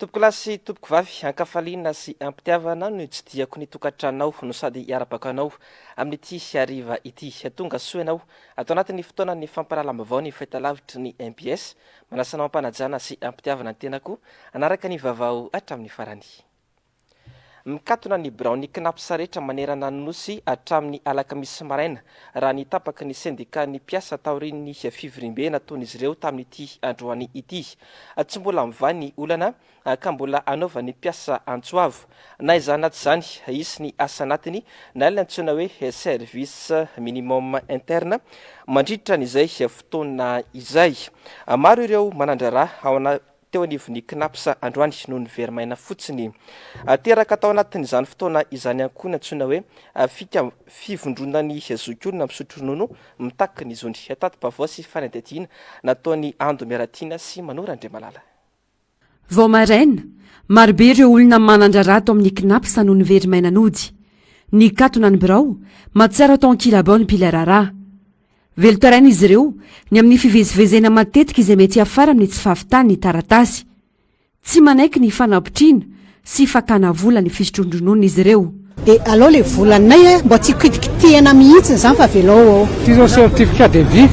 Tompokolahy sy tompokovavy, ankafaliana sy ampitiavana no itsidihako ny tokantranonao no sady iarabako anao amin'ity hariva ity. Tonga soa ianao ato anatin'ny fotoanan'ny fampahalalam-baovao ny fahitalavitry ny mbs. Manasa anao am-panajana sy am-pitiavana ny tenako hanaraka ny vaovao hatramin'ny farany. Mikatona ny biraon'ny Cnaps rehetra manerana ny Nosy hatramin'ny alakamisy maraina, raha ny tapaky ny sendikan'ny mpiasa taorian'ny fivoriambe nataon'izy ireo tamin'ity androany ity. Tsy mbola mivaha ny olana ka mbola hanaovan'ny mpiasa antso avo. Na izany na tsy izany, hisy ny asa anatiny na ilay antsoina hoe service minimum interne mandritra an'izay fotoana izay. Maro ireo manan-draharaha ao teo anivon'ny Cnaps androany noho ny very maina fotsiny. Teraka tao anatin'izany fotoana izany ihany koa ny antsoina hoe fika fivondronan'ny zokiolona misotro ronono mitaky ny zony. Tati-baovao sy fanadihadiana nataon'i Ando Miaratiana sy Mano Randriamalala. Vao maraina, marobe ireo olona manan-draharaha ato amin'ny Cnaps no niveri-maina nody. Nikatona ny birao, mahatsiaro atao ankilabao ny mpila raharaha. Velon-taraina izy ireo ny amin'ny fivezivezena matetika izay mety hiafara amin'ny tsy fahavitany ny taratasy. Tsy manaiky ny fanapotriana sy fakana vola ny fisotroan-dronono izy ireo. Dia alao ilay volanay a, mba tsy kitikitihana mihitsy izany fa avelao ao. Ity izao certificat de vie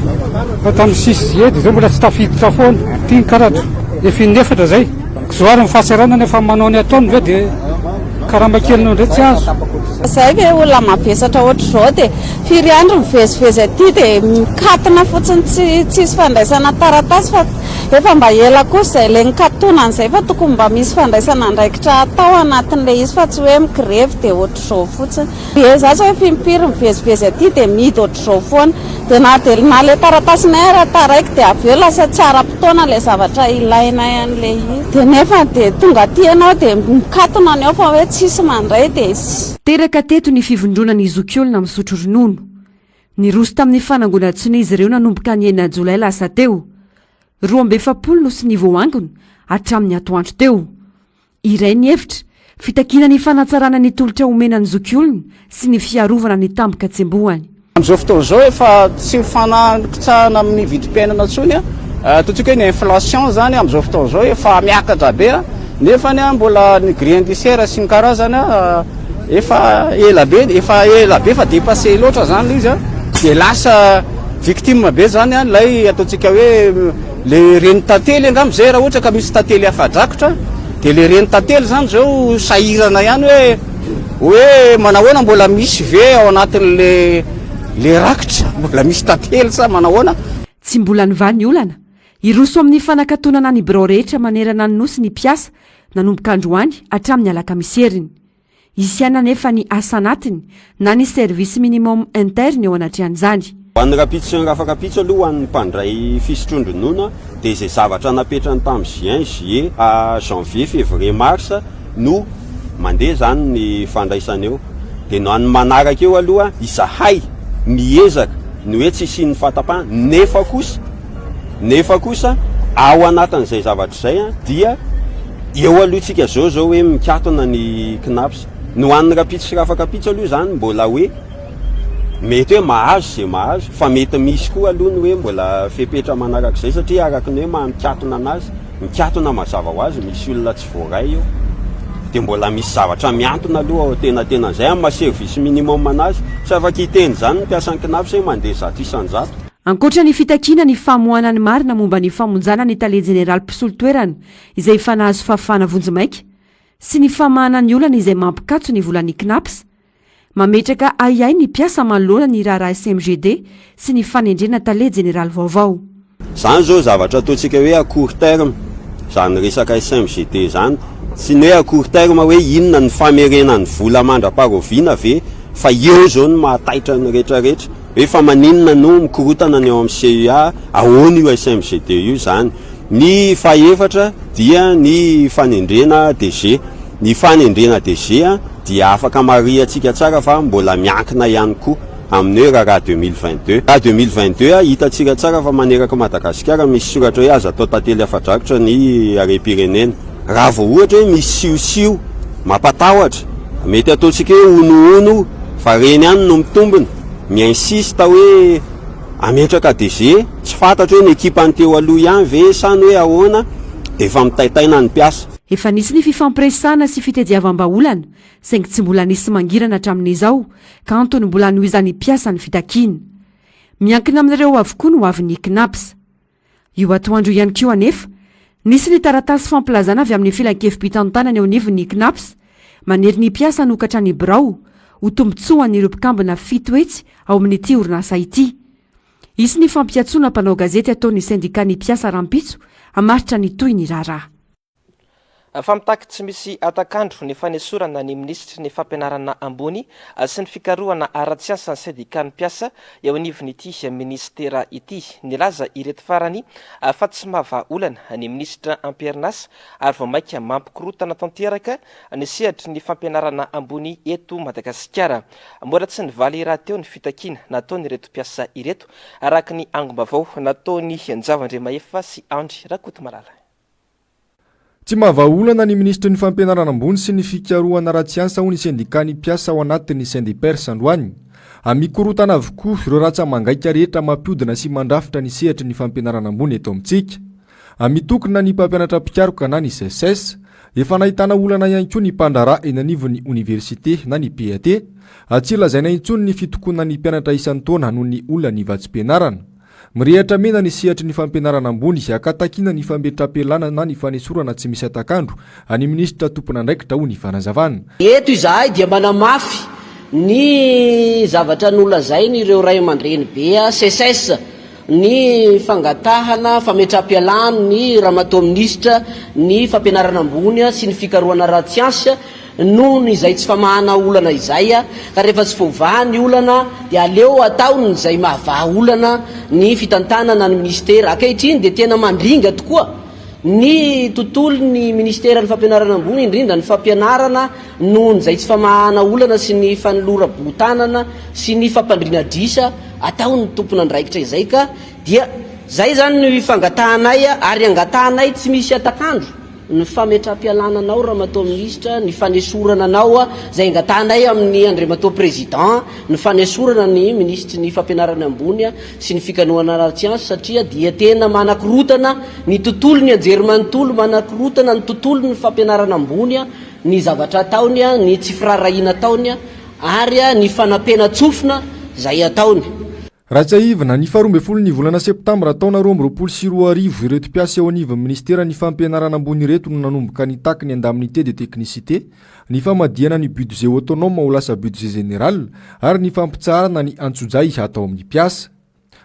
fa tamin'ny six juillet dia izao mbola tsy tafiditra foana. Ity ny karatra. Efa in'efatra izay. Kizoary ny fahasahiranana efa manao ny ataony ve dia karama kelinao indray tsy azo. Zay ve olona mavesatra ohatr'izao dia firy andro mivezivezy aty dia mikatona fotsiny tsy tsisy fandraisana taratasy fa efa mba ela kosa izay ilay nikatonana izay fa tokony mba misy fandraisana andraikitra atao anatin'ilay izy fa tsy hoe migrevy dia ohatr'izao fotsiny. Dia za zao efa impiry mivezivezy aty dia mihidy ohatr'izao foana. Dia na dia na ilay taratasinay ara taraiky dia avy eo lasa tsy ara-potoana ilay zavatra ilainay an'ilay izy. Dia nefa dia tonga aty ianao dia mikatona ny ao fa hoe tsisy mandray dia. Teraka teto ny fivondronan'ny zokiolona misotro ronono. Niroso tamin'ny fanangonan-tsonia izy ireo nanomboka ny enina jolay lasa teo. 42 no sonia voaangona hatramin'ny atoandro teo. Iray ny hevitra, fitakiana ny fanatsarana ny tolotra omena ny zokiolona sy ny fiarovana ny tambin-katsembohany. Amin'izao fotoana izao efa tsy mifanakitsahana amin'ny vidim-piainana intsony, ataontsika hoe ny inflation izany amin'izao fotoana izao efa miakatra be nefany mbola ny grille indiciaire sy ny karazany efa ela be, efa ela be, efa dépassé loatra izany ilay izy dia lasa victime be izany ilay ataontsika hoe Le reny tantely angamba zay raha ohatra ka misy tantely afa-drakotra de le reny tantely zany zao sahirana ihany hoe hoe manahoana mbola misy ve ao anatin'le le rakitra mbola misy tantely sa manahoana. Tsy mbola nivaha ny olana. Hiroso amin'ny fanakatonana ny birao rehetra manerana ny Nosy ny mpiasa nanomboka androany hatramin'ny alakamisy heriny. Hisy ihany anefa ny asa anatiny na ny service minimum interne eo anatrehan'izany. Ho an'ny rahampitso sy ny rafakapitso aloha ho an'ny mpandray fisotroan-dronono dia izay zavatra napetrany tamin'ny juin, juillet, janvier, février, mars no mandeha izany ny fandraisana eo. Dia ny an'ny manaraka eo aloha izahay miezaka ny hoe tsy hisian'ny fahatapahana nefa kosa nefa kosa ao anatin'izay zavatra izay dia Eo aloha tsika zao zao hoe mikatona ny cnaps. Ny ho an'ny rapitso sy rafakapitso aloha zany mbola hoe mety hoe mahazo ze mahazo fa mety misy koa aloha ny hoe mbola fepetra manarak'izay satria araka ny hoe maha mikatona anazy, mikatona mazava ho azy misy olona tsy voaray eo de mbola misy zavatra mihantona aloha ao antenatenan'izay amin'ny maha service minimum anazy. Tsy afaka hiteny zany ny mpiasan'ny cnaps hoe mandeha 100%. Ankoatra ny fitakiana ny famoahana ny marina momba ny famonjana ny tale jeneraly mpisolo toerana izay efa nahazo fahafahana vonjimaika, sy ny famahana ny olana izay mampikatso ny volan'ny Cnaps. Mametraka ahiahy ny mpiasa manoloana ny raharaha SMGD sy ny fanendrena tale jeneraly vaovao. Izany izao zavatra ataontsika hoe à court terme, izany resaka SMGD izany, tsy ny hoe à court terme hoe inona ny famerenany vola mandra-paharoviana ve fa eo izao no mahataitra ny rehetrarehetra hoe fa maninona no mikorotana ny ao amin'ny CEA, ahoana io SMGD io izany. Ny fahefatra dia ny fanendrena DG. Ny fanendrena DG dia afaka marihantsika tsara fa mbola miankina ihany koa amin'ny hoe raharaha 2022. Raha 2022 hitantsika tsara fa maneraka Madagasikara misy soratra hoe aza atao tantely afa-drakotra ny harem-pirenena. Raha vao ohatra hoe misy siosio mampatahotra, mety ataontsika hoe honohono fa reny ihany no mitombina, mi-insiste hoe Hametraka DG, tsy fantatro hoe ny ekipany teo aloha ihany ve sa ny hoe ahoana, dia efa mitaitaina ny mpiasa. Efa nisy ny fifampiresahana sy fitediavam-bahaolana, saingy tsy mbola nisy mangirana hatramin'izao, ka antony mbola hanohizan'ny mpiasa ny fitakiana. Miankina amin'ireo avokoa ny hoavin'ny Cnaps. Io atoandro io ihany koa anefa, nisy ny taratasy fampilazana avy amin'ny filankevi-pitantanana eo anivon'ny Cnaps, manery ny mpiasa hanokatra ny birao, ho tombontsoan'ireo mpikambana 700 ao amin'ity orinasa ity. Hisy ny fampiantsoana mpanao gazety ataon'ny sendikan'ny mpiasa rahampitso hamaritra ny tohin'ny raharaha. Fa mitaky tsy misy hatak'andro ny fanesorana ny minisitry ny fampianarana ambony sy ny fikarohana ara-tsiansa ny sendikan'ny mpiasa eo anivon'ity minisitera ity. Nilaza ireto farany fa tsy mahavaha olana ny minisitra am-perinasa ary vao mainka mampikorontana tanteraka ny sehatry ny fampianarana ambony eto Madagasikara. Mbola tsy nivaly rahateo ny fitakiana nataon'ireto mpiasa ireto, araka ny angom-baovao nataon'i Njava Andriamahefa sy Andry Rakotomalala. Tsy mahavaha olana ny minisitry ny Fampianarana ambony sy ny fikarohana ara-tsiansa hoy ny sendikan'ny mpiasa ao anatin'ny Syndipers androany. Mikorontana avokoa ireo ratsa-mangaika rehetra mampihodina sy mandrafitra ny sehatry ny fampianarana ambony eto amintsika. Mitokona ny mpampianatra mpikaroka na ny SECES. Efa nahitana olana ihany koa ny mpandraharaha eny anivon'ny oniversite na ny PAT. Tsy lazaina intsony ny fitokonan'ny mpianatra isan-taona noho ny olan'ny vatsim-pianarana. Mirehatra mena ny sehatry ny fampianarana ambony ka takiana ny fametraham-pialana na ny fanesorana tsy misy hatak'andro ny minisitra tompon'andraikitra, hoy ny fanazavana. Eto izahay dia manamafy ny zavatra nolazain'ireo ray aman-dreny be SECES, ny fangatahana fametraham-pialan'ny ramatoa minisitra ny fampianarana ambony sy ny fikarohana ara-tsiansa, Noho ny izay tsy famahana olana izay, ka rehefa tsy voavaha ny olana dia aleo ataony izay mahavaha olana ny fitantanana ny minisitera. Ankehitriny dia tena mandringa tokoa ny tontolon'ny minisiteran'ny fampianarana ambony, indrindra ny fampianarana noho ny izay tsy famahana olana sy ny fanoloram-bohon-tanana sy ny fampandriana adrisa ataon'ny tompon'andraikitra izay ka dia izay izany ny fangatahanay ary angatahanay tsy misy hatak'andro. Ny fametraham-pialana anao Ramatoa Minisitra, ny fanesorana anao, izay angatahanay amin'ny Andriamatoa Président, ny fanesorana ny Minisitry ny Fampianarana Ambony sy ny Fikanohana ara-tsiansa satria dia tena manakorotana ny tontolon'ny anjerimanontolo, manakorotana ny tontolon'ny fampianarana ambony ny zavatra ataony, ny tsy firaharahiana ataony ary ny fanampenan-tsofina izay ataony. Raha tsiahivina, ny faha 12 ny volana septambra taona 2022, ireto mpiasa eo anivon'ny minisiteran'ny Fampianarana ambony ireto no nanomboka nitaky ny indemnité de technicité, ny famadihana ny budget autonome ho lasa budget général ary ny fampitsaharana ny antsojay atao amin'ny mpiasa.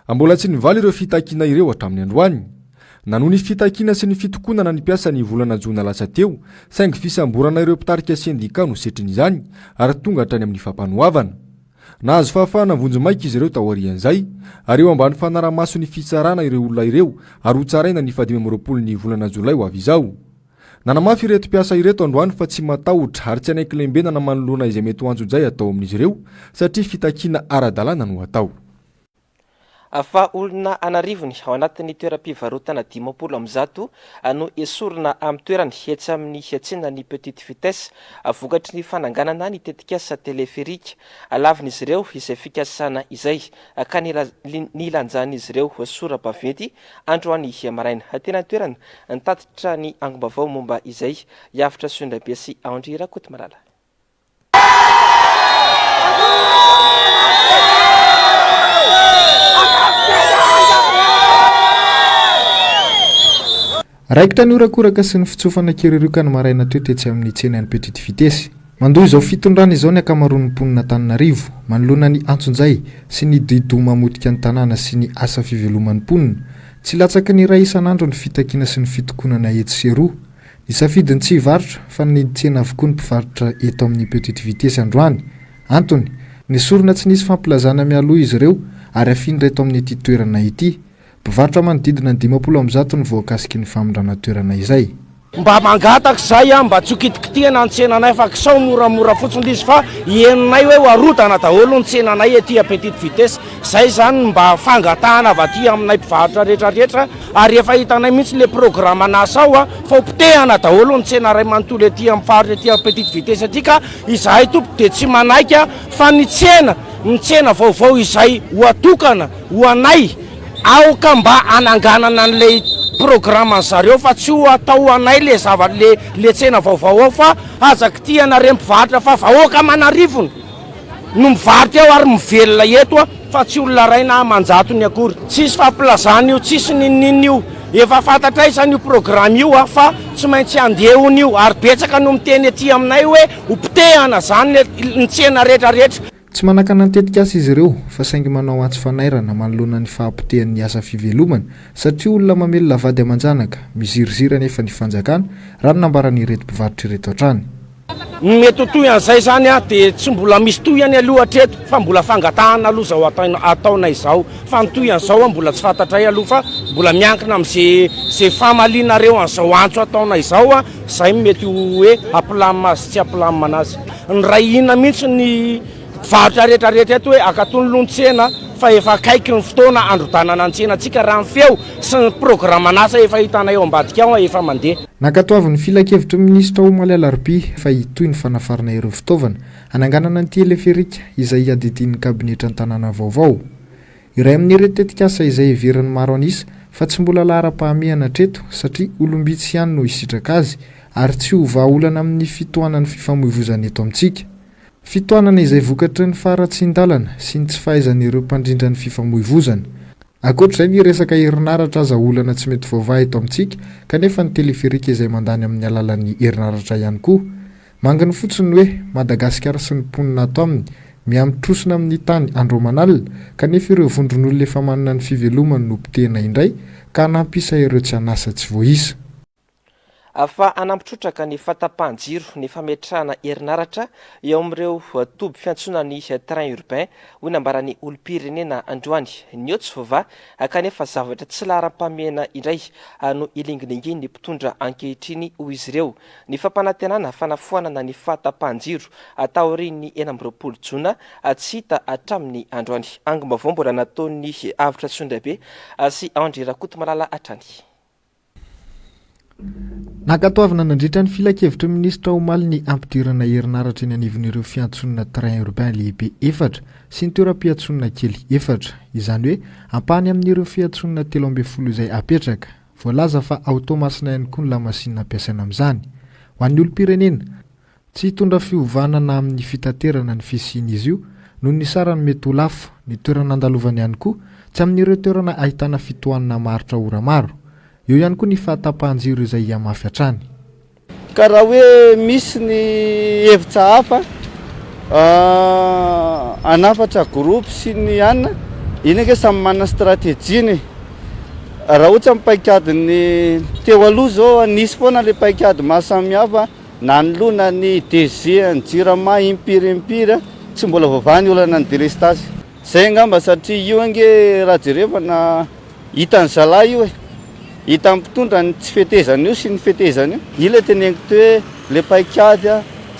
Mbola tsy nivaly ireo fitakiana ireo hatramin'ny androany. Nanohy ny fitakiana sy ny fitokonana ny mpiasa ny volana jona lasa teo, saingy fisamborana ireo mpitarika sendikà no setrin'izany ary tonga hatrany amin'ny fampanoavana. Nahazo fahafahana vonjimaika izy ireo taorian'izay, ary eo ambany fanaraha-mason'ny fitsarana ireo olona ireo ary hotsaraina ny fahadimy amby 20 ny volana jolay ho avy izao. Nanamafy ireto mpiasa ireto androany fa tsy matahotra ary tsy hanaiky lembenana manoloana izay mety ho antsojay atao amin'izy ireo satria fitakiana ara-dalàna no atao. Fa olona an'arivony ao anatin'ny toeram-pivarotana 150 no esorina amin'ny toerany etsy amin'ny tsenan'ny Petite Vitesse vokatry ny fananganana ny tetikasa téléphérique. Lavin'izy ireo izay fikasana izay ka nilanjan'izy ireo sora-baventy androany maraina. Teny an-toerana, nitatitra ny angom-baovao momba izay i Avotra Soindrabe sy Andry Rakotomalala. Raikitra ny horakoraka sy ny fitsofana kiririoka ny maraina teo tetsy amin'ny tsenan'ny Petite Vitesse. Mandoa izao fitondrana izao ny ankamaroan'ny mponin'Antananarivo, manoloana ny antsonjay sy ny didoha mamotika ny tanàna sy ny asa fiveloman'ny mponina. Tsy latsaky ny iray isan'andro ny fitakiana sy ny fitokonana etsy sy eroa. Nisafidy ny tsy hivarotra fa ny nitsena avokoa ny mpivarotra eto amin'ny Petite Vitesse androany. Antony, nesorina tsy nisy fampilazana mialoha izy ireo ary afindra eto amin'ity toerana ity. Mpivarotra manodidina ny 150 no voakasiky ny famindrana toerana izay. Mba mangataka izay an, mba tsy ho kitikitihana ny tsenanay fa kisao moramora fotsiny ilay izy fa henonay hoe ho arodana daholo ny tsenanay ety à petite vitesse. Izay izany no mba fangatahana avy aty aminay mpivarotra rehetra rehetra ary efa hitanay mihitsy ilay programan'asa ao fa ho potehana daholo ny tsena iray manontolo ety amin'ny faritra ety amin'ny petite vitesse ety ka izahay tompoko dia tsy manaiky fa ny tsena ny tsena vaovao izay ho atokana ho anay aoka mba hananganana an'ilay. programme zareo fa tsy ho atao anay le zava le le tsena vaovao ao fa aza kitihana re mpivarotra fa vahoaka aman'arivony no mivarotra eo ary mivelona eto a fa tsy olona ray na amanjatony akory. Tsisy fampilazana io tsisy ninoninona io efa fantatray zany io programme io a fa tsy maintsy handeha hono io ary betsaka no miteny aty aminay hoe ho potehana zany ny tsena rehetra rehetra. Tsy manakana ny tetikasa izy ireo fa saingy manao antso fanairana manoloana ny fahapotehan'ny asa fivelomana satria olona mamelona vady aman-janaka, miziriziry anefa ny fanjakana, raha ny nambaran'ireto mpivarotra ireto hatrany. Ny mety ho tohin'izay izany dia tsy mbola misy tohiny aloha hatreto fa mbola fangatahana aloha izao ataonay izao fa ny tohin'izao mbola tsy fantatray aloha fa mbola miankina amin'izay izay famalianareo an'izao antso ataonay izao izay no mety ho hoe hampilamina azy sy tsy hampilamina anazy. Niray hina mihitsy ny mpivarotra rehetra rehetra eto hoe akatony aloha ny tsena fa efa akaiky ny fotoana handrodanana ny tsenantsika raha ny feo sy ny programan'asa efa hitanay ao ambadika ao efa mandeha. Nankatoavin'ny filankevitry ny minisitra omaly alarobia fa hitohy ny fanafarana ireo fitaovana hananganana ny teleferika izay hiadidian'ny kabinetran-tanàna vaovao. Iray amin'ireo tetikasa izay heverin'ny maro an'isa fa tsy mbola laharam-pahamehana hatreto satria olom-bitsy ihany no hisitraka azy ary tsy ho vahaolana amin'ny fitohanan'ny fifamoivozana eto amintsika. Fitohanana izay vokatry ny faharatsian-dalana sy ny tsy fahaizan'ireo mpandrindra ny fifamoivozana. Ankoatra izay ny resaka herinaratra aza olana tsy mety voavaha eto amintsika kanefa ny teleferika izay mandany amin'ny alalan'ny herinaratra ihany koa. Manginy fotsiny ny hoe Madagasikara sy ny mponina ato aminy mihamitrosona amin'ny tany andro aman'alina kanefa ireo vondron'olona efa manana ny fivelomany no potehina indray ka hanampy isa ireo tsy an'asa tsy voaisa. Fa hanampy trotraka ny fahatapahan-jiro ny fametrahana herinaratra eo amin'ireo toby fiantsonan'ny train urbain, hoy nambaran'ny olom-pirenena androany. Ny eo tsy voavaha kanefa zavatra tsy laharam-pahamehana indray no ilingilingin'ny mpitondra ankehitriny, hoy izy ireo. Ny fampanantenana fanafoanana ny fahatapahan-jiro taorian'ny 26 jona tsy hita hatramin'ny androany. Angom-baovao mbola nataon'ny Avotra Tsondraibe sy Andry Rakotomalala hatrany. Nankatoavina nandritra ny filankevitry ny minisitra omaly ny hampidirana herinaratra eny anivon'ireo fiantsonana train urbain lehibe efatra sy ny toeram-piantsonana kely efatra. Izany hoe ampahany amin'ireo fiantsonana 13 izay hapetraka. Voalaza fa ao Toamasina ihany koa ny lamasinina ampiasaina amin'izany. Ho an'ny olom-pirenena, tsy hitondra fiovana na amin'ny fitaterana ny fisian'izy io noho ny sarany mety ho lafo, ny toerana andalovany ihany koa tsy amin'ireo toerana ahitana fitohanana maharitra ora maro. Eo ihany koa ny fahatapahan-jiro izay hihamafy hatrany. Ka raha hoe misy ny hevitra hafa hanafatra groupe sy ny anona, iny ange samy manana stratégie-ny e. Raha ohatra ny paikadin'ny teo aloha zao nisy foana le paikady maha samihafa nanoloana ny DG an'ny Jirama impiry impiry tsy mbola voavaha ny olana ny délestage. Zay angamba satria io ange raha jerevana hitan'ny zalahy io e, hitan'ny mpitondra ny tsy fetezana io sy ny fetezana io. Io ilay teneniko teo hoe le paikady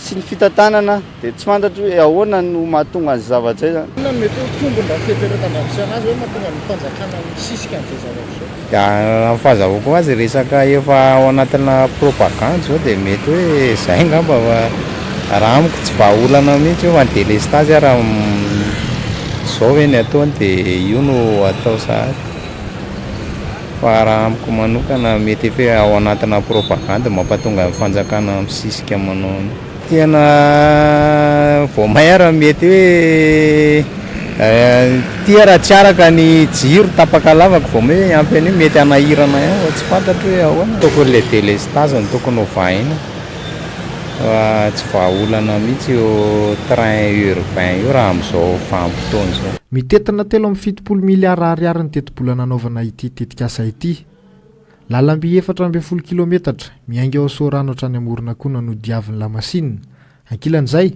sy ny fitantanana dia tsy fantatro hoe ahoana no mahatonga an'izay zavatra izay zany. Inona no mety ho tombony raha fieritreretana amin'ny azy hoe mahatonga ny fanjakana misisika amin'izay zavatra izao? Dia raha ny fahazahoako azy resaka efa ao anatina propagande zao dia mety hoe zay angamba fa raha amiko tsy vahaolana mihitsy io fa ny delestazy ara zao ve ny ataony dia io no atao sahady fa raha amiko manokana mety efa ao anatina propagande mampatonga ny fanjakana misisika manao an'io. Tena vao may ara mety hoe ity ara tsy araka ny jiro tapaka lavaka vao may hoe hiampy an'io mety hanahirana ihany fa tsy fantatro hoe ahoana. Tokony le delestazy no tokony hovaina fa tsy vahaolana mihitsy io train urbain io raha amin'izao vanim-potoana izao. Mitentina 73 miliara ariary ny tetibola nanaovana ity tetikasa ity. Lalamby 14 kilometatra, miainga ao Soarano hatrany Amoronakona no diavin'ny lamasinina. Ankilan'izay,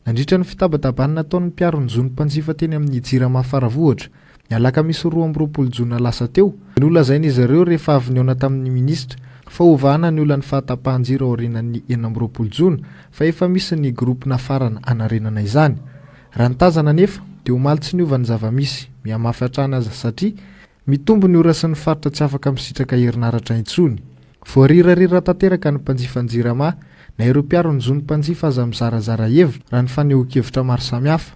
nandritra ny fitabatabana nataon'ny mpiaro ny zon'ny mpanjifa teny amin'ny Jirama Faravohitra, ny alakamisy 22 jona lasa teo, nolazain'izy ireo rehefa avy nihaona tamin'ny minisitra fa hovahana ny olan'ny fahatapahan-jiro aorianan'ny 26 jona fa efa misy ny groupe nafarana hanarenana izany. Raha ny tazana anefa, dia omaly tsy niova ny zava-misy, mihamafy hatrany aza satria Mitombo ny ora sy ny faritra tsy afaka misitraka herinaratra intsony. Voarirarira tanteraka ny mpanjifan'ny Jirama, na ireo mpiaro ny zon'ny mpanjifa aza mizarazara hevitra, raha ny fanehoan-kevitra maro samihafa.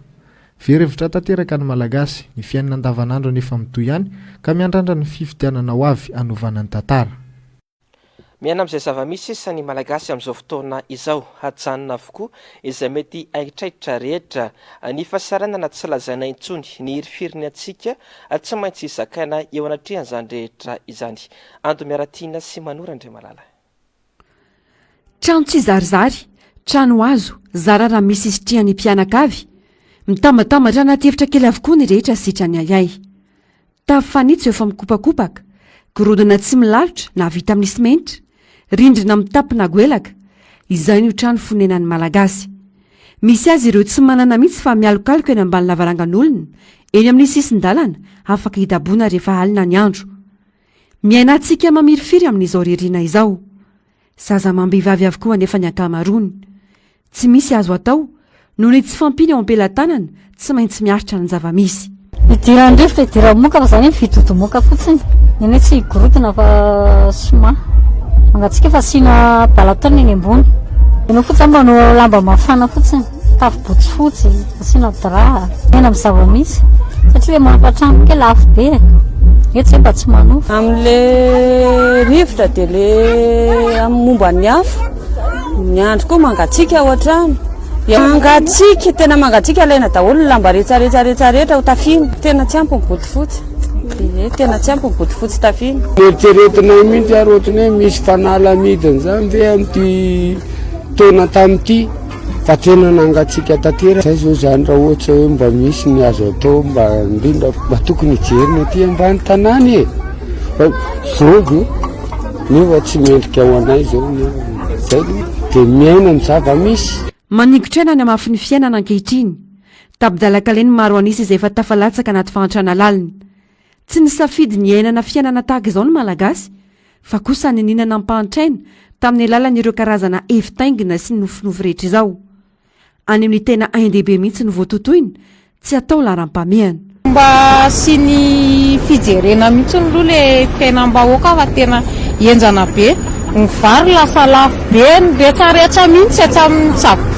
Very hevitra tanteraka ny Malagasy, ny fiainana andavanandro anefa mitohy ihany ka miandrandra ny fifidianana ho avy hanovana ny tantara. Miaina amin'izay zava-misy sisa ny Malagasy amin'izao fotoana izao. Hajanona avokoa izay mety haitraitra rehetra. Ny fahasahiranana tsy lazaina intsony, ny hirifiry ny antsika tsy maintsy zakaina eo anatrehan'izany rehetra izany. Ando Miaratiana sy Manoro Andriamalala. Trano tsy zarizary, trano hazo, zara raha misy isitrihan'ny mpianakavy. Mitambatambatra anaty efitra kely avokoa ny rehetra sitran'ny ahiahy. Tafo fanitso efa mikopakopaka, gorodona tsy milalotra na vita amin'ny simenitra, rindrina mitapina goelaka, izay no trano fonenan'ny Malagasy. Misy azy ireo tsy manana mihitsy fa mialokaloka eny ambany lavarangan'olona, eny amin'ny sisin-dalana, afaka hidaboana rehefa alina ny andro. Miaina hatsiaka mamirifiry amin'izao ririna izao. Zaza amam-behivavy avokoa anefa ny ankamaroany. Tsy misy azo atao, noho ny tsy fahampiana eo am-pelatanana, tsy maintsy miaritra ny zava-misy. Idiran'ny rivotra, idiran'ny moka fa zany hoe mividy moka fotsiny. Ny anay tsy gorodona fa ciment. Mangatsiaka fa asiana balaton eny ambony. Ianao fotsiny zany manao lamba mafana fotsiny. Tafo botsifotsy, asiana drap, miaina amin'ny zava-misy. Satria ilay manofa trano kely lafo be e. Eto izay mba tsy manofa. Amin'le rivotra dia le amin'ny momba ny afo, ny andro koa mangatsiaka ao an-trano. Mangatsiaka, tena mangatsiaka, alaina daholo ny lamba rehetra rehetra rehetra rehetra ho tafiana. Tena tsy ampy ny bodofotsy. Ie, tena tsy ampy ny bodofotsy tafiana. Eritreretinay mihitsy ary ohatran'ny hoe misy fanala amidiny izany ve amin'ity taona tamin'ity. Fa tena nangatsiaka tanteraka. Zay zao zany raha ohatra hoe mba misy ny azo atao mba indrindra mba tokony hijery ny aty ambany tanàna e. Fa zao ve nefa tsy mendrika ho anay zao ny zay dia miaina ny zava-misy. Maningotra aina ny hamafin'ny fiainana ankehitriny. Tapi-dalan-kaleha ny maro an'isa izay efa tafalatsaka anaty fahantrana lalina. Tsy nisafidy ny hiainana fiainana tahaka izao ny Malagasy, fa kosa niniana nampahantraina tamin'ny alalan'ireo karazana hevi-taingina sy nofinofy rehetra izao. Any amin'ny tena ain-dehibe mihitsy no voatotoina, tsy atao laharam-pahamehana. Mba asiany fijerena mihitsy aloha le fiainam-bahoaka fa tena henjana be. Ny vary lasa lafo be, ny retraretra mihitsy hatramin'ny tsabo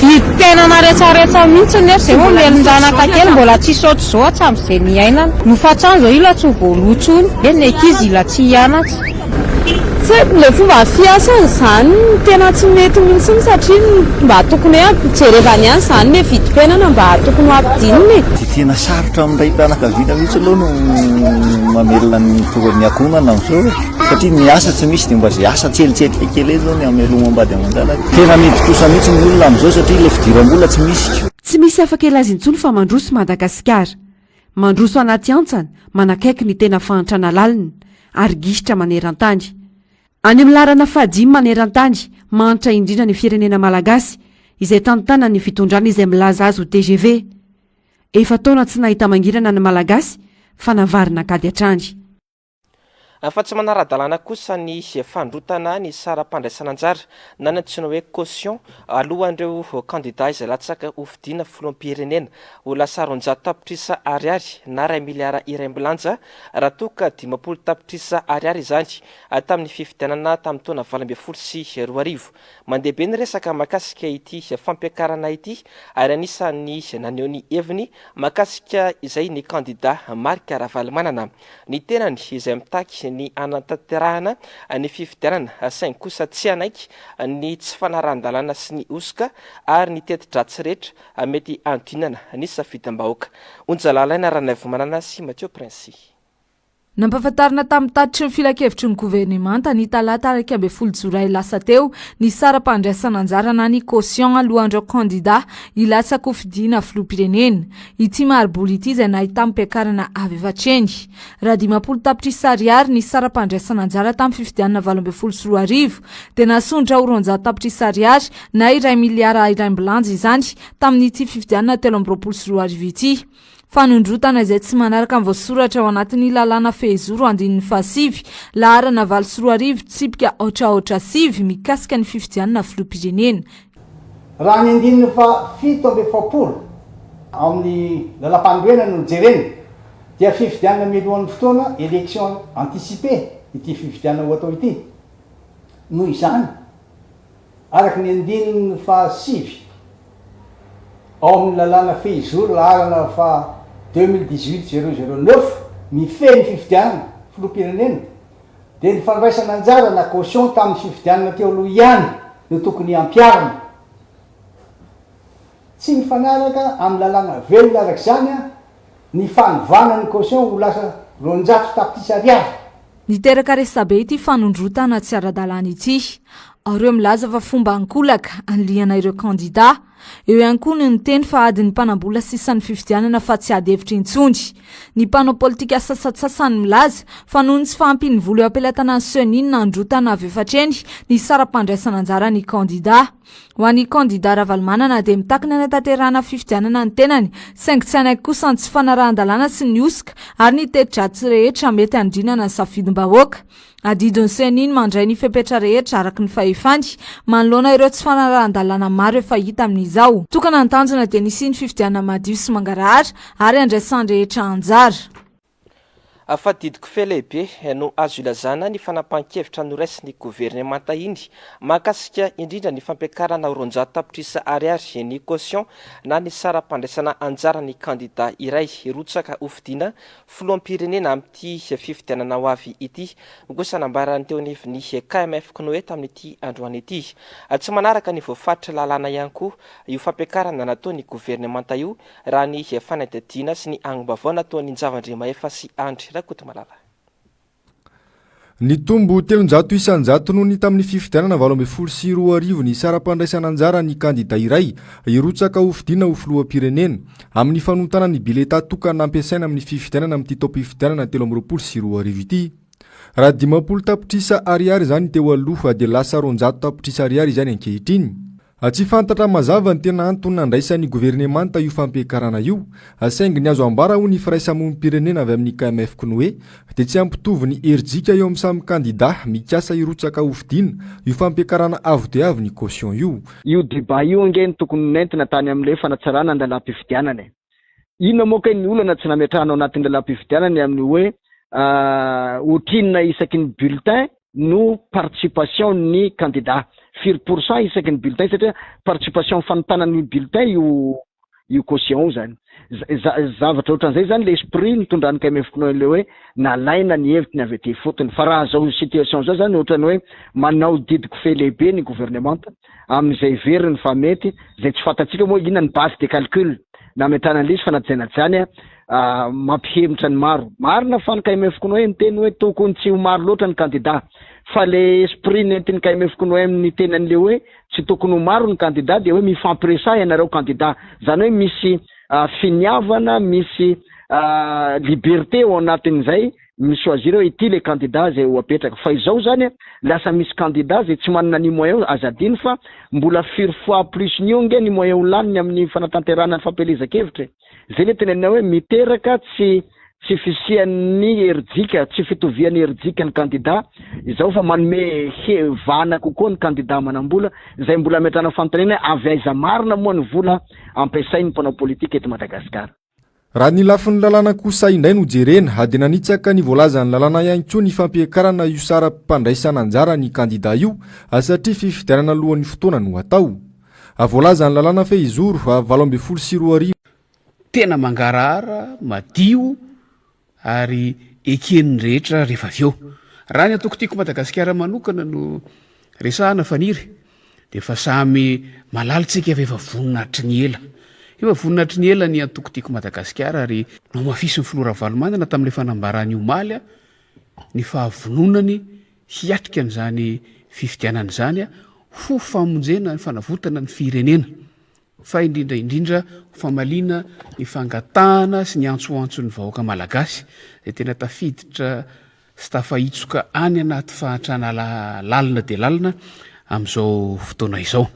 vidim-piainana retraretra mihitsy nefa izay vao melon-janaka kely mbola tsisy ohatr'izao hatramin'izay niainana. Ny hofan-trano izao ila tsy ho voaloa intsony, ny ankizy ila tsy hianatra. Tsy haiko le fomba fiasany izany tena tsy mety mihitsy satria mba tokony hoe ampijerevany ihany izany le vidim-piainana mba tokony ho ampidinina e. Dia tena sarotra amin'ny raim-pianakaviana mihitsy aloha no mamelona ny ny ankohonana amin'izao e. Satria ny asa tsy misy dia mba izay asa tselitselika kely eny izao ny hamelomam-bady aman-janaka. Tena midi-trosa mihitsy ny olona amin'izao satria ilay fidiram-bola tsy misy. Tsy misy afaka hilaza intsony fa mandroso Madagasikara. Mandroso anaty hantsana, manakaiky ny tena fahantrana lalina, ary gisitra maneran-tany. Any amin'ny laharana fahadimy maneran-tany, mahantra indrindra ny firenena malagasy, izay tantanan'ny fitondrana izay milaza azy ho tgv. Efa-taona tsy nahita mangirana ny Malagasy fa navarina an-kady hatrany. Fa tsy manara-dalàna kosa ny fandrotana ny saram-pandraisana anjara na ny antsoina hoe caution alohan'ireo kandida izay latsaka hofidiana filoham-pirenena ho lasa 200 tapitrisa ariary na iray miliara iraimbilanja raha toa ka 50 tapitrisa ariary izany tamin'ny fifidianana tamin'ny taona 2018. Mandeha be ny resaka mahakasika ity fampiakarana ity ary anisan'ny naneho ny heviny mahakasika izay ny kandida Marc Ravalomanana. Ny tenany izay mitaky ny hanatanterahana ny fifidianana saingy kosa tsy hanaiky ny tsy fanarahan-dalàna sy ny hosoka ary ny teti-dratsy rehetra mety hanodinana ny safidim-bahoaka. Onja Lalaina Ranaivomanana sy Mathieu Princy. Nampahafantarina tamin'ny tatitry ny filankevitry ny governemanta ny talata 11 jolay lasa teo ny saram-pandraisana anjara na ny caution alohan'ireo kandida hilatsa-kofidina filoham-pirenena. Ity mari-bola ity izay nahitam-piakarana avy efa hatreny. Raha 50 tapitrisa ariary ny saram-pandraisana anjara tamin'ny fifidianana 2018 dia nasondrotra ho 200 tapitrisa ariary na iray miliara iraimbilanja izany tamin'ity fifidianana 2023 ity. Fanondrotana izay tsy manaraka ny voasoratra ao anatin'ny lalàna fehizoro andininy fahasivy, laharana 2008 tsipika aotra aotra sivy mikasika ny fifidianana filoham-pirenena. Raha ny andininy faha 47 ao amin'ny lalampanorenana no jerena dia fifidianana mialohan'ny fotoana, élection anticipée, ity fifidianana ho atao ity. Noho izany, araka ny andininy faha sivy. Ao amin'ny lalàna fehizoro laharana faha 2018 009 mifehy ny fifidianana filoham-pirenena dia ny fandraisana anjara na caution tamin'ny fifidianana teo aloha ihany no tokony hampiharina. Tsy mifanaraka amin'ny lalàna velona araka izany ny fanovana ny caution ho lasa 200 tapitrisa ariary. Niteraka resabe ity fanondrotana tsy ara-dalàna ity. Ao ireo milaza fa fomba ankolaka anilihana ireo kandidà. Eo ihany koa ny niteny fa adin'ny mpanambola sisa ny fifidianana fa tsy ady hevitra intsony. Ny mpanao politika sasantsasany milaza fa noho ny tsy fahampian'ny vola eo am-pelatanan'ny Ceni no nandrotana avy efa hatreny ny saram-pandraisana anjara ny kandidà. Ho an'ny kandidà Ravalomanana dia mitaky ny hanatanterahana fifidianana ny tenany, saingy tsy hanaiky kosa ny tsy fanarahan-dalàna sy ny hosoka ary ny teti-dratsy rehetra mety hanodinana ny safidim-bahoaka. Adidin'ny Ceni ny mandray ny fepetra rehetra araka ny fahefany manoloana ireo tsy fanarahan-dalàna maro efa hita amin'izao. Tokana ny tanjona dia ny hisian'ny fifidianana madio sy mangarahara ary handraisan'ny rehetra anjara. Fa didiko-fe lehibe no azo ilazana ny fanapahan-kevitra noraisin'ny governemanta iny mahakasika indrindra ny fampiakarana 200 tapitrisa ariary ny caution na ny saram-pandraisana anjaran'ny kandida iray hirotsaka hofidiana filoham-pirenena amin'ity fifidianana ho avy ity, hoy kosa nambaran'ny teo anivon'ny KMF Cnoe tamin'ity androany ity. Tsy manaraka ny voafaritry lalàna ihany koa io fampiakarana nataon'ny governemanta io raha ny fanadihadiana sy ny angom-baovao nataon'i Njava Andriamahefa sy Andry Rakotomalala. Nitombo 300 isan-jato noho ny tamin'ny fifidianana 2018 ny saram-pandraisana anjara ny kandida iray hirotsaka hofidiana ho filoham-pirenena amin'ny fanontana ny biletà tokana ampiasaina amin'ny fifidianana amin'ity taom-pifidianana 2023 ity. Raha 50 tapitrisa ariary izany teo aloha dia lasa 200 tapitrisa ariary izany ankehitriny. Tsy fantatra mazava ny tena antony nandraisan'ny governemanta io fampiakarana io, saingy ny azo ambara hoy ny firaisamonim-pirenena avy amin'ny KMF Cnoe dia tsy hampitovy ny herijika eo amin'ny samy kandida mikasa hirotsaka hofidiana io fampiakarana avo dia avo ny caution io. Io débat io ange no tokony nentina tany amin'ilay fanatsarana ny lalàm-pifidianana e. Inona moa kay ny olana tsy nametrahana ao anatin'ny lalàm-pifidianana ny amin'ny hoe ohatrinona isaky ny bulletin no participation ny candidat, firy pour cent isaky ny bulletin satria participation fanontana ny bulletin io io caution io zany. Zavatra ohatran'izay zany le esprit nitondran'ny KMF Cnoe an'ilay hoe nalaina ny hevitry ny avy aty ifotony. Fa raha zao situation zao zany ohatran'ny hoe manao didy kofehy lehibe ny gouvernemanta amin'izay heveriny fa mety, izay tsy fantatsika moa inona ny base de calcul nametrahana an'ilay izy fa na dia na tsy izany mampihemotra ny maro. Marina fa ny KMF Cnoe niteny hoe tokony tsy ho maro loatra ny kandida fa le esprit nentin'ny KMF Cnoe niteny an'ilay hoe tsy tokony ho maro ny kandida dia hoe mifampiresaha ianareo kandida, izany hoe misy finiavana, misy liberté ao anatin'izay mi-choisir hoe ity le candidat izay ho apetraka fa izao zany lasa misy candidat izay tsy manana ny moyen aza adino fa mbola firy fois plus n'io nge ny moyen ho laniny amin'ny fanatanterahana ny fampielezan-kevitra e! Zay le tenenina hoe miteraka tsy tsy fisian'ny herijika, tsy fitovian'ny herijika ny candidat izao fa manome he vahana kokoa ny candidat manam-bola izay mbola ametrahana fanontaniana hoe avy aiza marina moa ny vola ampiasain'ny mpanao politika eto Madagasikara. Raha ny lafiny lalàna kosa indray no jerena dia nanitsaka ny voalazan'ny lalàna ihany koa ny fampiakarana io saram-pandraisana anjara ny kandida io satria fifidianana alohan'ny fotoana no atao. Voalazan'ny lalàna fehizoro 2018. Tena mangarahara, madio ary eken'ny rehetra rehefa avy eo. Raha ny antoko Tiako Madagasikara manokana no resahana Faniry dia efa samy malala tsika fa efa vonona hatry ny ela. Efa vonona hatry ny ela ny antoko Tiako Madagasikara ary nohamafisin'ny filoha Ravalomanana tamin'ilay fanambarany omaly ny fahavononany hiatrika an'izany fifidianana izany ho famonjena ny fanavotana ny firenena. Fa indrindra indrindra ho famaliana ny fangatahana sy ny antsoantson'ny vahoaka malagasy izay tena tafiditra sy tafahitsoka any anaty fahantrana lalina dia lalina amin'izao fotoana izao.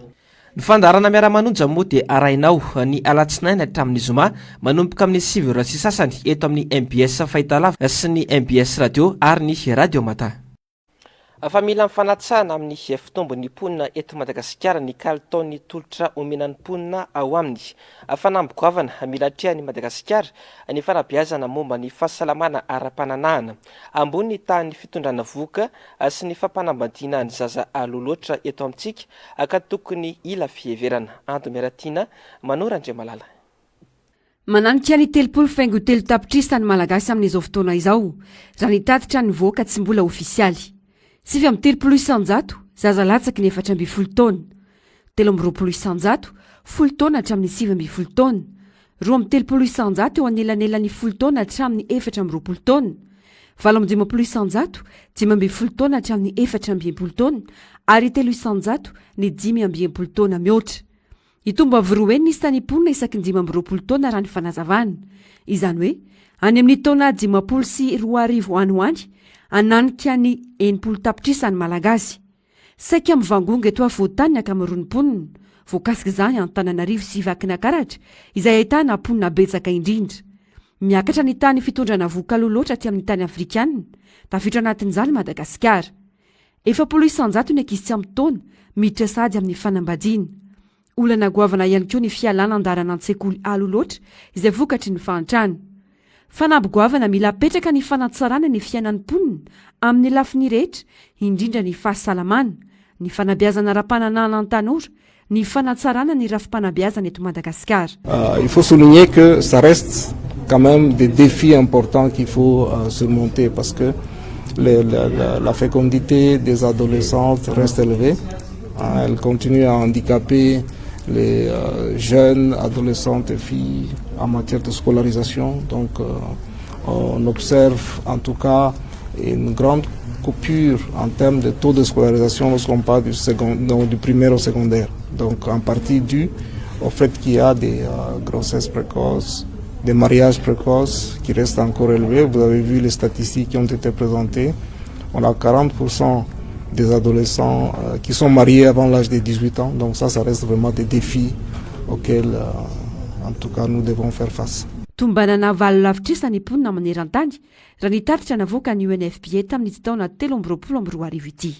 Ny fandaharana Miara-manonja moa dia arahinao ny alatsinainy hatramin'ny zoma manomboka amin'ny sivy ora sy sasany eto amin'ny mbs Fahitalavitra sy ny mbs Radio ary ny Radio Mada. Fa mila mifanatsahana amin'ny fitombon'ny mponina eto Madagasikara ny kalitaon'ny tolotra omena ny mponina ao aminy. Fanamby goavana mila atrehan'i Madagasikara ny fanabeazana momba ny fahasalamana ara-pananahana. Ambony ny tahan'ny fitondrana vohoka sy ny fampanambadiana ny zaza aloha loatra eto amintsika ka tokony hila fiheverana. Ando Miaratiana, Manoro Andriamalala. Mananika ny 30 faingo telo tapitrisa ny Malagasy amin'izao fotoana izao, raha ny tatitra nivoaka tsy mbola ofisialy. 39%, zaza latsaky ny 14 taona. 23%, folo taona hatramin'ny 19 taona. 32% eo anelanelan'ny folo taona hatramin'ny 24 taona. 58%, 15 taona hatramin'ny 64 taona ary 3% ny 65 taona mihoatra. Hitombo avo roa heny ny isan'ny mponina isaky ny 25 taona raha ny fanazavana. Izany hoe, any amin'ny taona 2050 any ho any, hananika ny 60 tapitrisa ny Malagasy. Saika mivangongo eto afovoan-tany ny ankamaroan'ny mponina. Voakasik'izany Antananarivo sy Vakinankaratra, izay ahitana mponina betsaka indrindra. Miakatra ny tahan'ny fitondrana vohoka aloha loatra aty amin'ny tany afrikanina, tafiditra anatin'izany Madagasikara. 40% ny ankizy tsy ampy taona miditra sahady amin'ny fanambadiana. Olana goavana ihany koa ny fialana an-dalana an-tsekoly aloha loatra izay vokatry ny fahantrana. Fanamby goavana mila apetraka ny fanatsarana ny fiainan'ny mponina amin'ny lafiny rehetra, indrindra ny fahasalamana, ny fanabeazana ara-pananahana ny tanora, ny fanatsarana ny rafi-panabeazana eto Madagasikara. Il faut souligner que ça reste quand même des défis importants qu'il faut surmonter parce que la fécondité des adolescentes reste élevée, elle continue à handicaper les jeunes adolescentes et filles en matière de scolarisation. Donc on observe en tout cas une grande coupure en termes de taux de scolarisation lorsqu'on parle du, second, donc, du primaire au secondaire. Donc en partie dû au fait qu'il y a des euh, grossesses précoces, des mariages précoces qui restent encore élevés. Vous avez vu les statistiques qui ont été présentées. On a 40% des adolescents euh, qui sont mariés avant l'âge de 18 ans. Donc ça, ça reste vraiment des défis auxquels, euh, en tout cas, nous devons faire face. Tombanana valo lavitrisa ny mponina maneran-tany raha ny tatitra navoakan'ny UNFPA tamin'ity taona 2023 ity.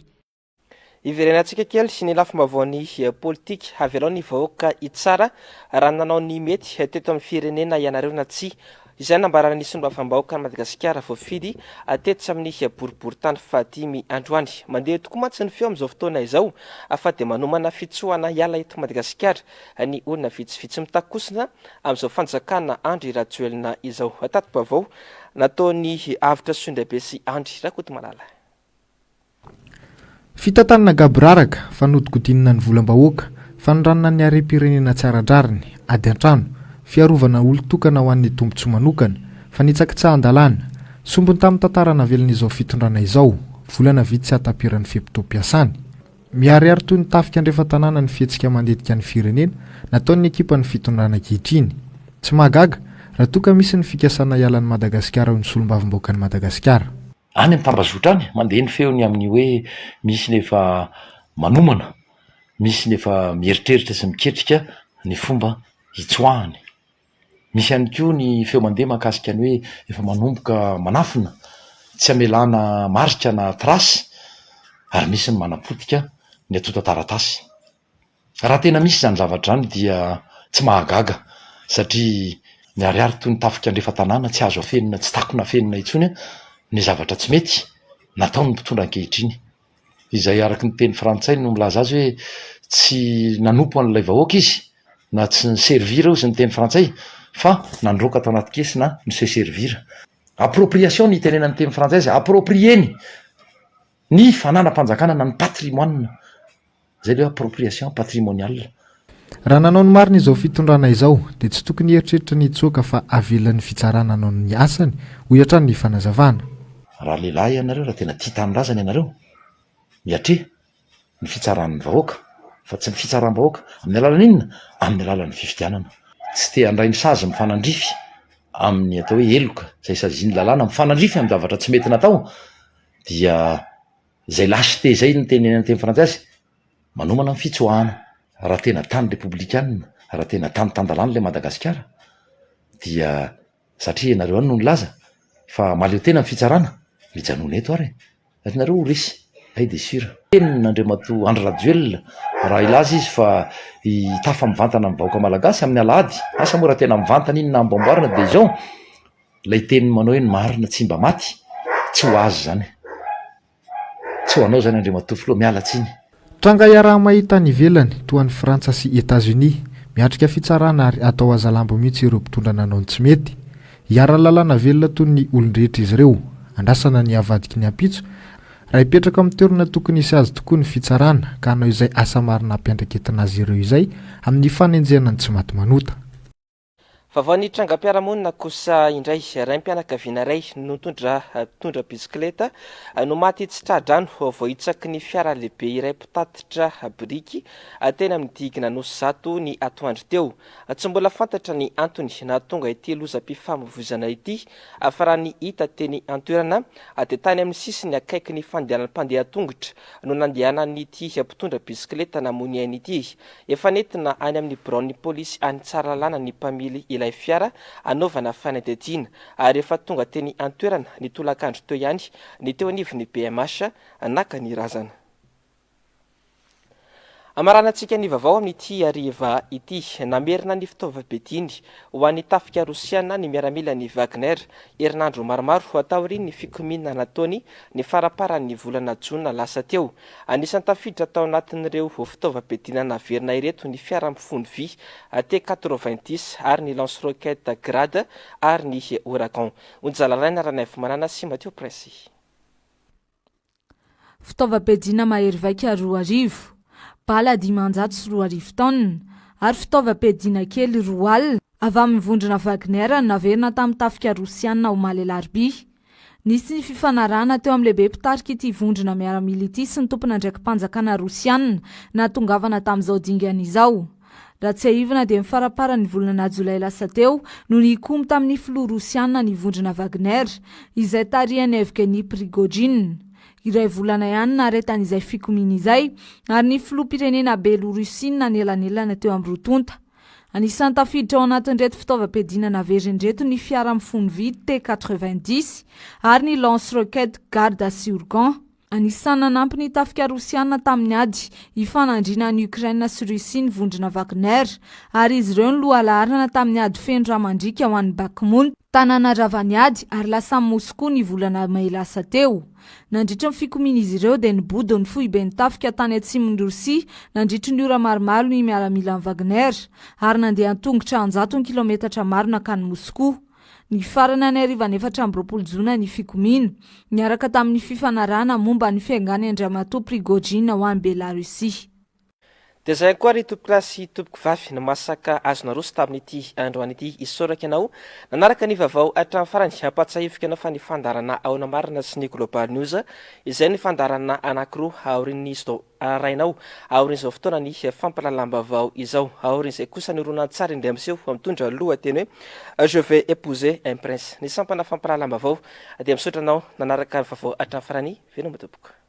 Hiverenantsika kely ny lafim-baovaon'ny politika. Avelao ny vahoaka hitsara raha nanao ny mety teto amin'ny firenena ianareo na tsia. Izay nambaran'ny solombavambahoakan'i Madagasikara voafidy tetsy amin'ny boriborintany fahadimy androany. Mandeha tokoa mantsy ny feo amin'izao fotoana izao fa dia manomana fitsoahana hiala eto Madagasikara ny olona vitsivitsy mitakosina amin'izao fanjakana Andry Rajoelina izao. Tati-baovao nataon'i Avotra Soindrabe sy Andry Rakotomalala. Fitantanana gaboraraka, fanodikodinana ny volam-bahoaka, fanoranana ny harem-pirenena tsy ara-drariny, ady an-trano, fiarovana olon-tokana ho an'ny tombontsoa manokana, fanitsakitsahan-dalàna. Sombiny tamin'ny tantara navelan'izao fitondrana izao, volana vitsy hahataperan'ny fe-potoam-piasany. Miharihary toy ny tafika andrefan-tanàna ny fihetsika mandetika ny firenena nataon'ny ekipan'ny fitondrana ankehitriny. Tsy mahagaga, raha toa ka misy ny fikasana hiala an'i Madagasikara hoy ny solombavambahoakan'i Madagasikara. Any amin'ny tambazotra any, mandeha ny feo ny amin'ny hoe misy ny efa manomana, misy ny efa mieritreritra sy miketrika ny fomba hitsoahany. Misy ihany koa ny feo mandeha mahakasika ny hoe efa manomboka manafina, tsy amelana marika na trace ary misy ny manapotika ny antontan-taratasy. Raha tena misy izany zavatra izany dia tsy mahagaga satria miharihary toy ny tafika andrefan-tanàna tsy azo afenina, tsy takona afenina intsony ny zavatra tsy mety nataon'ny mpitondra ankehitriny. Izay araka ny teny frantsay no milaza azy hoe tsy nanompo an'ilay vahoaka izy na tsy ni-servir hozy ny teny frantsay fa nandroaka tao anaty caisse na ni-se servir. Appropriation ny itenenan'ny teny frantsay azy, approprier-ny ny fananam-panjakana na ny patrimoine. Izay ilay hoe appropriation patrimoniale. Raha nanao ny marina izao fitondrana izao dia tsy tokony hieritreritra ny hitsoaka fa avelan'ny fitsarana hanao ny asany, hoy hatrany ny fanazavana. Raha lehilahy ianareo, raha tena tia tanindrazana ianareo, miatreha ny fitsaran'ny vahoaka fa tsy ny fitsaram-bahoaka. Amin'ny alalan'ny inona? Amin'ny alalan'ny fifidianana. Tsy te handray ny sazy mifanandrify amin'ny atao hoe heloka izay sazian'ny lalàna mifanandrify amin'ny zavatra tsy mety natao dia izay lâcheté izay no tenenana teny frantsay azy, manomana ny fitsoahana. Raha tena tany repoblikanina, raha tena tany tan-dalàna ilay Madagasikara dia satria ianareo ihany no nilaza fa mahaleo tena ny fitsarana, mijanona eto ary e! Satria nareo ho resy. Zay dia sûr. Tenin' Andriamatoa Andry Rajoelina raha hilaza izy fa hitafa mivantana amin'ny vahoaka malagasy amin'ny alahady, asa moa raha tena mivantana iny na amboamboarina dia izao, ilay teniny manao hoe ny marina tsy mba maty, tsy ho azy izany. Tsy ho anao izany Andriamatoa Filoha, miala tsiny. Tranga iaraha-mahita any ivelany, toa an'i Frantsa sy Etazonia. Miatrika fitsarana ary atao hazalambo mihitsy ireo mpitondra nanao ny tsy mety. Iharan'ny lalàna velona toy ny olon-drehetra izy ireo. Andrasana ny havadiky ny ampitso, raha hipetraka amin'ny toerana tokony hisy azy tokoa ny fitsarana, ka hanao izay asa marina ampiandraiketina azy ireo izay amin'ny fanenjehana ny tsy maty manota. Vaovao ny trangam-piarahamonina kosa indray, raim-pianakaviana iray nitondra mpitondra bisikileta no maty tsy tra-drano voahitsaky ny fiara lehibe iray mpitatitra biriky teny amin'ny digin'Anosizato ny atoandro teo. Tsy mbola fantatra ny antony nahatonga ity lozam-pifamoivoizana ity fa raha ny hita teny an-toerana dia tany amin'ny sisiny akaiky ny fandehanan'ny mpandeha an-tongotra no nandehanan'ity mpitondra bisikileta namoy ny ainy ity. Efa nentina any amin'ny biraon'ny polisy any Tsaralalàna ny mpamily ilay fiara hanaovana fanadihadiana ary efa tonga teny an-toerana ny tolakandro teo ihany ny teo anivon'ny BMH naka ny razana. Hamaranantsika ny vaovao amin'ity hariva ity. Namerina ny fitaovam-piadiany ho an'ny tafika rosiana ny miaramilan'ny Wagner, herinandro maromaro taorian'ny fikomiana nataony ny faramparan'ny volana jona lasa teo. Anisan'ny tafiditra tao anatin'ireo fitaovam-piadiana naverina ireto ny fiara mifono vy T quatre-vingt-dix ary ny lance-roquette Grad ary ny Ouragan. Onja Lalaina Ranaivomanana sy Mathieu Prince. Fitaovam-piadiana mahery vaika 2000, bala 2500 taonina ary fitaovam-piadiana kely 20 avy amin'ny vondrona Wagner no naverina tamin'ny tafika rosiana omaly alarobia. Nisy ny fifanarahana teo amin'ny lehibe mpitarika ity vondrona miaramila ity sy ny tompon'andraiki-panjakana rosiana nahatongavana tamin'izao dingana izao. Raha tsiahivina dia ny faramparan'ny volana jolay lasa teo no nikomy tamin'ny filoha rosiana ny vondrona Wagner, izay tarihan'i Evgeny Prigojine. Iray volana ihany naharetan'izay fikomiana izay ary ny filoham-pirenena Belorussiana nanelanelana teo amin'ny roa tonta. Anisan'ny tafiditra ao anatin'ireto fitaovam-piadiana naverina ireto ny fiara mifono vy T 90 ary ny lance-roquettes Garda sy Ourgan. Anisan'ny nanampy ny tafika rosiana tamin'ny ady ifanandriana an'i Ukraine sy Russie ny vondrona Wagner, ary izy ireo no lohalaharana tamin'ny ady feno rà mandriaka ho an'i Bakhmut. Tanàna ravan'ny ady ary lasan'i Moskoa ny volana mey lasa teo. Nandritra ny fikomian'izy ireo dia nibodo ny foiben'ny tafika tany atsimon'i Rosia nandritry ny ora maromaro ny miaramilan'i Wagner ary nandeha an-tongotra an-jatony kilaometatra maro nankany Moskoa. Nifarana ny harivan'ny 24 jona ny fikomiana, niaraka tamin'ny fifanarahana momba ny fiaingàn'i Andriamatoa Prigojine ho any Belarosia. Dia izay ihany koa ry tompokolahy sy tompokovavy no masaka azo naroso tamin'ity androany ity. Isaorako ianao nanaraka ny vaovao hatramin'ny farany. Ampahatsiahiviko ianao fa ny fandaharana Ahoana Marina sy ny Global News izay ny fandaharana anankiroa aorian'izao arahinao aorian'izao fotoana ny fampahalalam-baovao izao. Aorian'izay kosa ny horonantsary indray miseho mitondra lohateny hoe Je vais épouser un prince. Ny sampana fampahalalam-baovao dia misaotra anao nanaraka ny vaovao hatramin'ny farany. Veloma tompoko.